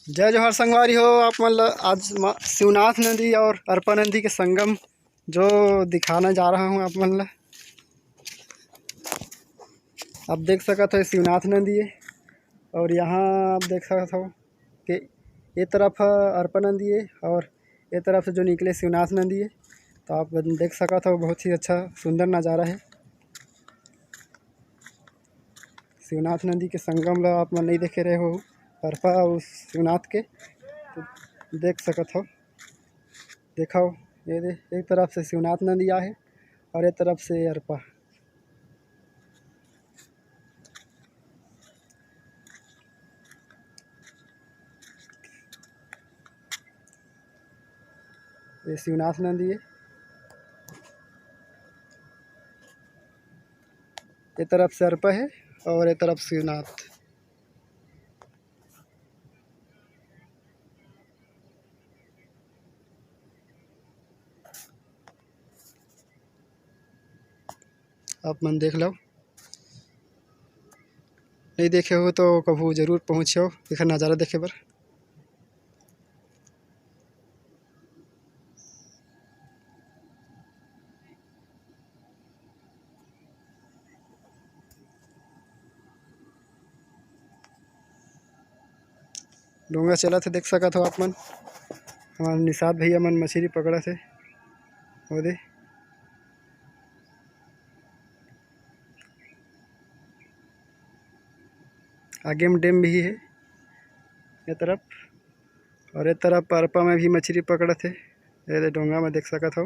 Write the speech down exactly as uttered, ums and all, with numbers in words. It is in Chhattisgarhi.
जय जोहार संगवारी हो, आप मन ल आज म-, शिवनाथ नदी और अरपा नदी के संगम जो दिखाना जा रहा हूँ आप मन ल। आप देख सकत हो, शिवनाथ नदी है और यहाँ आप देख सकत हो कि ये तरफ अरपा नदी है और ये तरफ से जो निकले शिवनाथ नदी है। तो आप देख सकत हो, बहुत ही अच्छा सुंदर नज़ारा है। शिवनाथ नदी के संगम ला आप मन नहीं देखे रहे हो, अरपा और शिवनाथ के, तो देख सकत हो। देखो, ये दे, एक तरफ से शिवनाथ नदी आहे और एक तरफ से अरपा। ये शिवनाथ नदी है, ये तरफ से अरपा है और ये तरफ शिवनाथ। आप मन देख लो, नहीं देखे हो तो कभू जरूर पहुँचो एखर नज़ारा देखे बर। डोंगा चलत हे, देख सकत हो आप मन, हमारे निषाद भैया मन मछली पकड़त हे। ओदे आगे में डैम भी है ये तरफ, और ये तरफ अरपा में भी मछली पकड़त हे। ये दे डोंगा में देख सकत हो।